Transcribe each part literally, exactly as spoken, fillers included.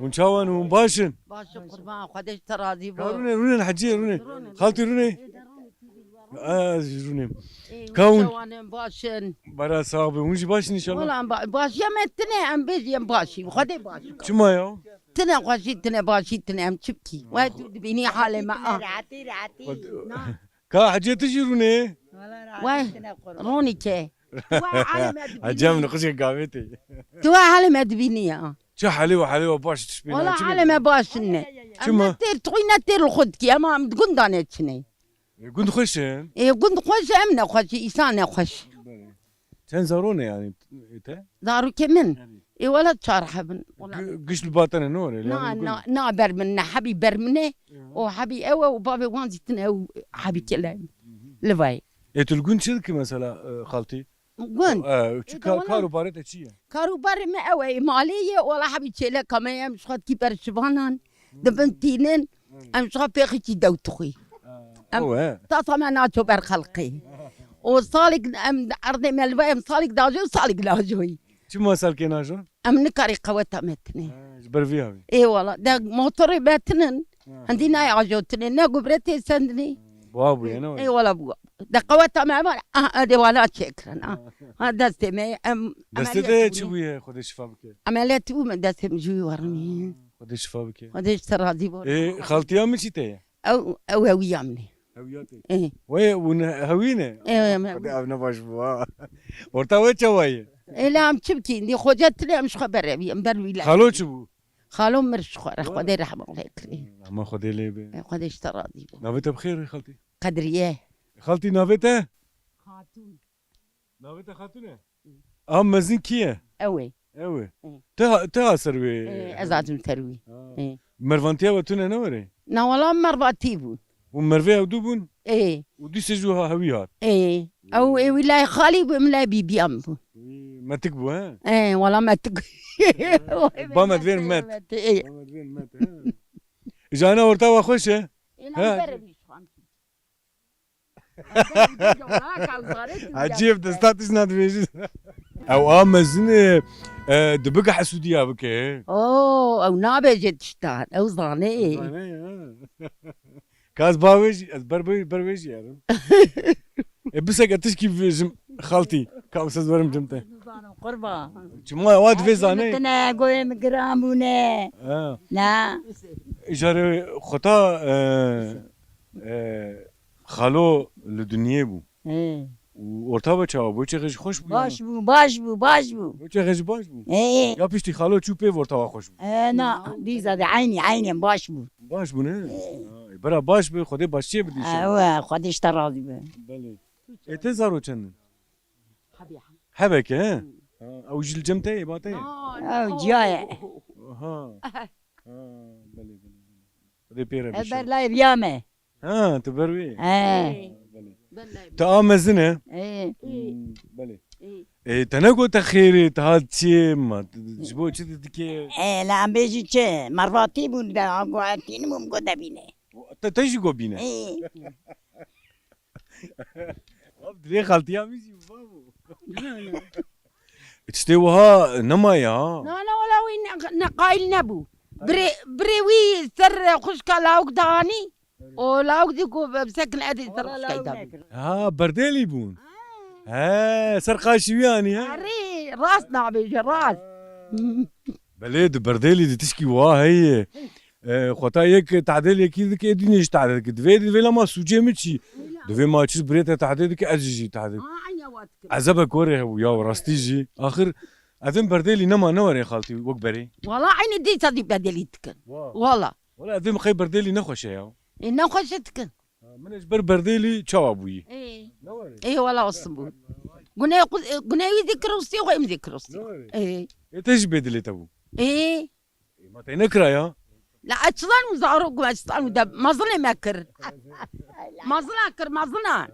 Hûn çawan, hûn baş in? Baş in qurban, Xwedê ji te razî bo. Ka rûnê, rûnê, Heciyê, rûnê. Rûnê. Xaltî, rûnê. Ê, Ez jî rûnê. Ê, Ka hûn? Çawan in, baş in? Bara sax be, hûn jî baş in înşallah. Wala em ba-, baş ya me tine, em bêjî em baş in. Xwedê baş in. Çima ya? Tine xweşî, tine başî, tine em çi bikî? We tu dibînî halê me a. Rehetî, rehetî. Xwed-, Ka Hecê tu jî rûnê? Wala Weh, rehetî tine qurban. Ronî ke. Tu weh halê me dibînî. Hecê min xwişke gavê tê. Tu weh halê me dibînî ya. Çi halê we, halê we baş, tu şpê Wala nayê, çi halê bê? Me baş ne. Çima? Em ne têr tuxî ne têr li xwe dikî, ema em di gunda ne çinê. E, gund xweş e? E, gund xweş e, em ne xweş, îsa ne xweş. Belê. Çend zaro ne yani, e, te? Zarokê min? Erê. E, wala çar hebin. Wala. Gi-, giş li ba te ne, ne were? Na, Yani na, gund. Na ber min ne, hebî ber min e. Ya. O hebî ew e, û bavê wan zî tine ew hebî kele. Hı hı. Li vay. E, tu li gund çi dikî mesela, e, xaltî? Gund. E, çi E, ka-, tamam. Kar û barê te çi ye? Kar û barê me ew e, malê ye, wala hebî çêleka me ye, em ji xwe dikî ber şivanan, dibin tînin, Hı. Em ji xwe pêxîkî dew dixwî. Ha, Em ew e. Tasa me naço ber xelqê. O salek em erdê me li vay, em salek dajo, salek najoyî. Çima salkê najo? Em nikarî qeweta me tine. Ha, ji ber vî havî. Ê wala, de motorê me tinin. Ha. Hindî nayê ajotinê, ne gubre tê sendinê. Buha bûye, ne were? Ê wala bû. De qeweta me var, ah, de wala çêkirin, ah. Ha, destê me, em Destê ameliyat te bûne. Çi bûye, Xwedê şifa bike? Ameliyat bû me, destê min jûyî warin. Xwedê şifa bike. Xwedê ji te razî bo. Ê, xaltiya min çi te ye? Ew, ew hewiya min e. Hewiya te? Ê. Wê, hûn hewî ne? Ê, em Xwedê hewî. Ev ne baş bû, ha. Orta we çawa ye? Ê, la em çi bikîn? Dî xoca tine em ji xwe berevî, em ber wî la. Xalo çi bû? Xalo mir ji xwe re, Xwedê rehma lê kirê. Ama Xwedê lê be. Ê, Xwedê ji te razî bo. Navê te bi xêr, xaltî? Qedriye. Xaltî, navê te? Xatûn. Navê te Xatûn e? A mezin kî ye? Ew ê. Ew ê. Ê. Te ha-, te ha ser wê? Ê, ez hatim ser wî. Ha. Ê. Mervantiya we tune ne were? Na wala mervatî bû. Û mervê ew du bûn? Ê. Û dîsê jû ha hewî hat? Ê. Ew ê wî lay xalî bû, min lay bîbiyan bû. Ê, metik bû, he? Ê, wala metik. Ba me divên met. Ê. Ba me divên met, he? Jana orta we xweş e? Ê, na He. Bere bî şu an. Hecî, ev desta tişt nadibêjî. Ew a mezin e, e, dibike hesûdiya bike. Oo, ew nabêje tiştan, ew zane. Zane ya. Ka ez ba wê jî, ez ber wê, ber wê jî herim. E, biseke tişkî bibêjim, xaltî, ka wisa ez werim cem te. Qurban. Çima wa divê zanê? Tine goyê min giran bûne. Ha. Na. Îcarê xwe ta, e, e, xalo li dinyê bû. Ê. Û orta we çawa bû? Çexê jî xweş bû ya? Baş bû, baş bû, baş bû. Çexê jî baş bû? Ê. Ya piştî xalo çû pê orta we xweş bû? Ê, na, dîza de eynî, eynî baş bû. Baş bû ne? Ê. Ha, e, bira baş be, Xwedê başçiyê bidî inşallah. Ewe, Xwedê ji te razî be. Belê. E, te zaro çend in? Hebê. Hebeke, he? Ha, ew jî li cem te yê, ba te yê? Na, Ew na. Ciya ye. Ha. Ha, belê, belê, belê. Xwedê pê re bişe. Ez ber layê viya me. Ha, tu ber wê. He. Belê. Belê. Tu a mezin e? Ê. Hmm, belê. Ê. E, te ne got te xêrê, te hat çi ma, ji bo çi tu dikê? E, la em bêjî çi? Mervatî bûn, de, a, go, tînim bûm, go de bîne. Te, te jî go bîne? Ê. Wab, divê xaltiya min jî babo. Tiştê wiha nema ya. Na, na, wala wî ne, ne qayîl nebû. Birê, birê wî ser xwişka lawik danî. O lawik dî ku bisekin edê ser xwişkayî danî. Ha, berdêlî bûn. Ha. He, ser qaşî wî anî, he? Erê, rast nabêje, rast. Belê, di berdêlî di tişkî wiha heye. E, xwe ta yek tehdê li yekî dike, ê dînê jî tehdê dike. Divê, divê lema sûcê min çi? Divê ma çi birê te tehdê dike, ez jî jî tehdê dikim. Ha, eyne wa dikim. Ezebek were hebû ya, rastî jî. Axir, evên berdêlî nema, ne were xaltî wek berê. Wala eyne dîsa dî berdêlî dikin. Wa. Wala. Wala evên qey berdêlî nexweş e ya. Ê, nexweş e dikin. Ha, min ji ber berdêlî çawa bûyî? Ê. Ne were? Ê, wala olsun bû. Guney xwe, guney wî zî kirostî, xwe em zî kirostî. Ne were? Ê. Ê, te jî bê dilê te bû. Ê. Ê, ma te nekira ya? La ez çilan û zarok me çilan û de mezilê me kir. Mezila kir, mezila.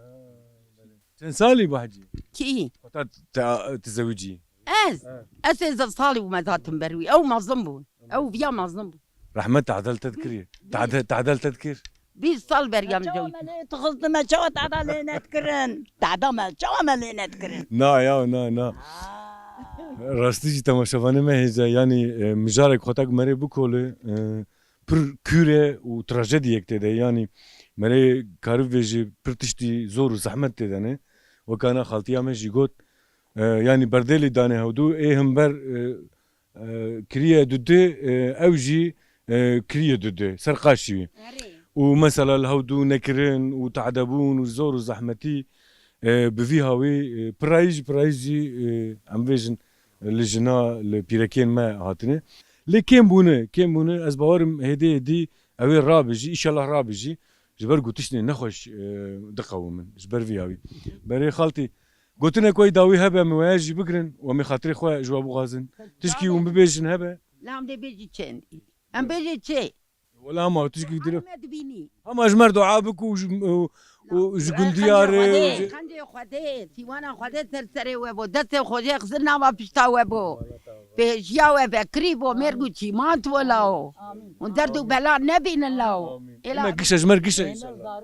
Çend salî bû hecî? Kî? Heta te, te zewicî? Ez? He. Ez sêzdeh salî bû me zatim ber wî. Ew mezin bû. Ew viya mezin bû. Rehmet tehdê li te dikirî. Tehdê, tehdê li te dikir. Bîst sal beriya min Çawa cewî. Me lê tixiltime, çawa tehda lê nedikirin? Tehda me, çawa me lê nedikirin? Na ya, na, na. Ha. Rastî jî temaşevanê me hêja, yanî, e, mijarek xwe tak merê bikole, e, pir kûr e û trajediyek tê de, yanî merê karibêjî pir tiştî zor û zehmet tê de ne. Weka na xaltiya me jî got, e, yanî berdêlî danê hewdû, ê himber, e, e, kiriye dudê, e, ew jî, e, kiriye dudê, ser qaşî. Erê. Û mesela li hewdû nekirin û tehdebûn û zor û zehmetî, e, bi vî hawî, e, pirayî jî, pirayî jî, e, em bêjin, li jina, li pîrekên me hatine. Lê kêm bûne, kêm bûne, ez bawerim hêdî hêdî ew ê rabijî, îşellah rabijî, ji ber ku tiştê nexweş, e, diqewimin, ji ber vî hawî. Berê xaltî, gotinek wey dawî hebe, em weye jî bigirin û em ê xatirê xwe ji we bixwazin. Tişkî hûn bibêjin hebe? La em dê bêjî çend. Em bêjî çi? Wela hema tişkî dilo. Me dibînî. Hema ji me re dua bik û ji, û, û ji gundiyar e û ji Xencê Xwedê, sîwana Xwedê ser serê we bo. Destê Xwedê xizir nava pişta we bo. Pêjiya we vekirî bo, mêrg û çîmant bo lao. Hûn derd û bela nebînin lao. Amîn. Êla. Em gişe ji me re gişe înşallah.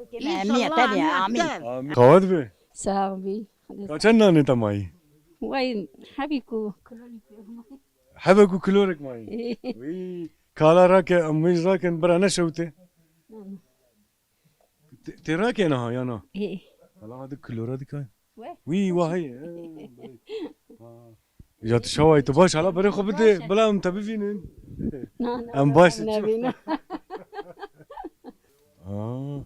Amîn, amîn. Amîn. Qawet be. Sağ ol. Ka çend nanê te mayî? Wey, hebî ku. Hebe ku kilorek mayî. Wî, kala rake, em wê jî rakin, bira neşewte. Tê, tê rake niha, ya na? Ê. Hala hadi kilora dikay. We? Wî, wa heye. Ê, belê. Ha. Ya tu şaway, tu baş, hala berê xwe bide, bila em te bivînin. Na, na, em baş. Aa.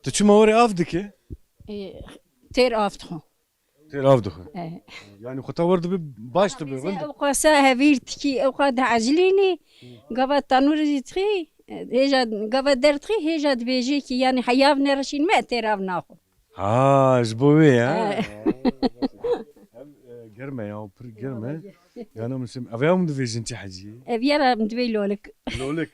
Tu çima werê av dike? Ê, têr av dixwe. Têr av dixwe. E. Yani xwe ta wer dibe, baş dibe, rind. Ew qasa hevîr tikî, ew qa diecilînî, gava tanûr zî dixî, hêja gava der dixî, hêja dibêjê ki, yani heyav nereşîn me, têr av naxwe. Ha, ji bo wê, ha? E. Ha, baş e. Ev, e, germ e ya, pir germ e. Yani min sim, ev ya min divêjin çi hecî? Ev ya min divê lolik. Lolik.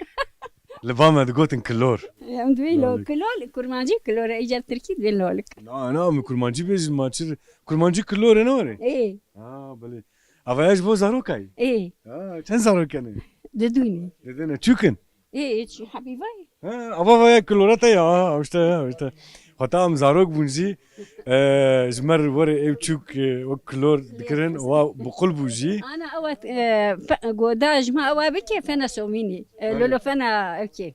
Li ba me digotin kilor. Em divê lo-, kilol, kurmancî kilor e, îcar tirkî divê lolik. Na, na, min kurmancî bêjin, ma çi, kurmancî kilor e, ne were? Ê. Ha, belê. Avaya ji bo zarokayî? Ê. Ha, çend zarok hene? Didûnî. Didine. Çûkin? Ê, ê, çi, hebî vay. Ha, ava vaya kilora te ya, ha, işte, ha, işte. Xweta em zarok bûn jî, e, ji me re were ew çûk, e, wek kilor dikirin, wa biqul bû jî. Ana, ew, e, fe-, goda ji me ewa bike fena somînî. E, belê. Lolo fena, ewkê.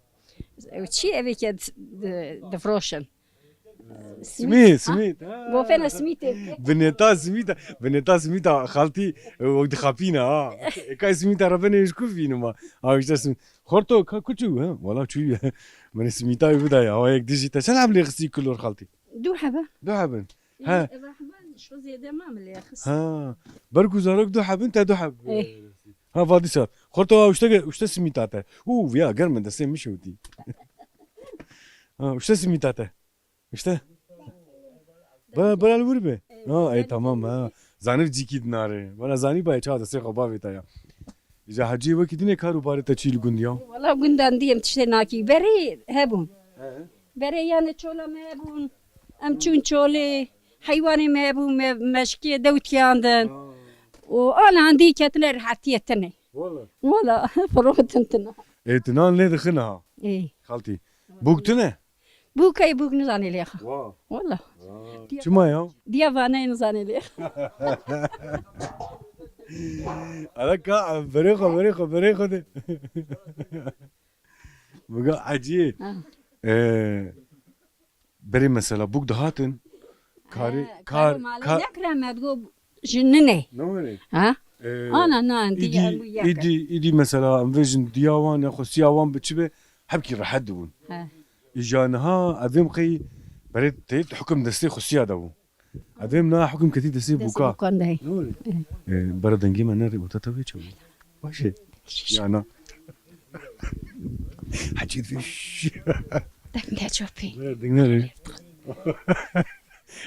Ew çi, evê ke di-, di-, difroşin. Simît, simît, ha. Gofena simîtê. Binêta simîta, binêta simîta xaltî, e, wek dixapîne, ha. Ekay simîta re benê ji ku vînima. Ha, işte simît. Xorto, ka ku çû, ha? Wala çû. Min simîta wî bidaya, ha, yek dijî te. Çend heb lê xistî kilor xaltî? Du hebe. Du hebin. He. Ev hebe şo zêde ma min lê xist. Ha. Ber ku zarok du hebin, te du heb. Eh. Ha, vadî sar. Xorto, ha, uşte, uşte simîta te. Û, ya, germ e, destê min şewtî. Ha, uşte simîta te. İşte. Bana, bana li wir be. Ha, ey, tamam, ha. Zanî cîkî dinare. Bana zanî bay çawa destê xwe bavê te ya. Îja hecî wekî dinê kar û barê te çî li gund ya? Wala gundan diyem tiştê nakî. Berê hebûn. He. Berê yani çola me hebûn. Em çûn çolê. Heywanê me hebûn. Me, meşkê dewtiyan din. Ha. Û ana handî ketine rehetiyê tine. Wala. Wala, firotin tine. Ê, tu nan lê dixin ha? Ê. Xaltî. Bûk tune? Bûkey bûk nizanê lê xa. Wa. Wala. Wa. Diya-, çima ya? Diya vaneyê nizanê lê xa. Ala ka, berê xwe, berê xwe, berê xwe de. Biga eciyê. Ha. Ee, berê mesela bûk dihatin. Karê, he, kar, kar, malê kar nekire me digo ji nine. Ne were? Ha? Ee, ana, na, îdî, îdî, îdî mesela em vêjin diya wan ya xwestiya wan bi çi be, hebkî rehet dibûn. He. Îja niha evêm qey berê tê hukum destê xwestiya de bû. Evêm na hukum ketî destê bûka. Destê bûkan de. Ne were? He. Ee, bera dengê me nerê û te tevê çawa? Baş e. Ya na. Hecî dibê şş. Deng ne çopî. Deng ne re.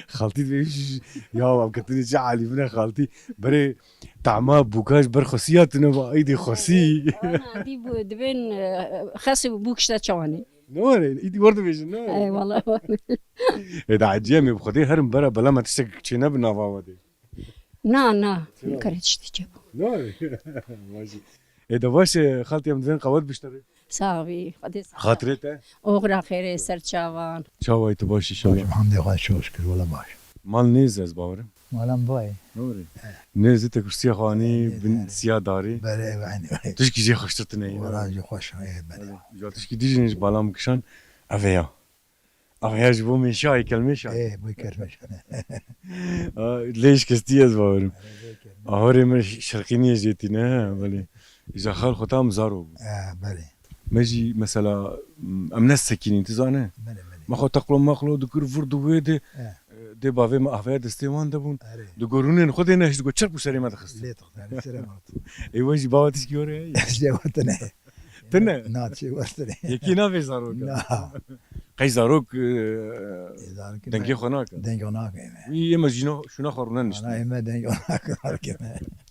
Xaltî dibê şş. Ya, ev ketinê çi alî bine xaltî. Berê tama bûka ji ber xwesiya tune va, êdî xwesî. Ana, dî bû, dibên, e, xes û bûk işte çawanî. Ne were? Îdî were dibêjin, ne were? Ey, wala. Ê, da eciye me bi Xwedê herim bera bela me tiştek çêne bi nava we de. Na, na, nikare tiştî çêbû. Na. Baş e. Ê de baş e, xaltî em divên qewet bişterê. Sax bî, Xwedê sax. Xatirê te? Oxira xêrê ser çavan. Çawayî tu baş î şawa? Hamdê Xwedê çok şükür, wala baş. Mal nêz ez bawerim. Malam bay. Nêzî te kursiya xwe anî bin siya darî. Berê ev aynî. Tişkî jê xweştir tune yî. Wala jî xweş e, berê. Ya tişkî dî jî ji bala min kişand. Ev ya. Ev ya ji bo mêşa, heykel mêşa. Ê, bu kermeşane. Lê şikestî ez bawerim. Ahorê min şirqîniyê jêtî ne, belê. Îja xal xwe tam zaro bû. Belê. Me jî mesela em ne sekinîn, tu zane? Belê, belê. Me xwe teqlo mexlo dikir vir di wê de. Eh. Dê bavê me ahveya destê wan de bûn. Erê. Di gorûnên xwe de ne, ji digo çirp û serê me dixist. Lê tixtane sere mat. Ê we jî bawa tişkî were heye. Lê watine. Tine. Na çi watine. Yekî navê zarok. Na. Qey zarok e, Zarok dengê xwe nake. Dengê xwe nake me. Wî ême jîno şuna xwe rûnen Ana niştin. Ême dengê xwe nake me.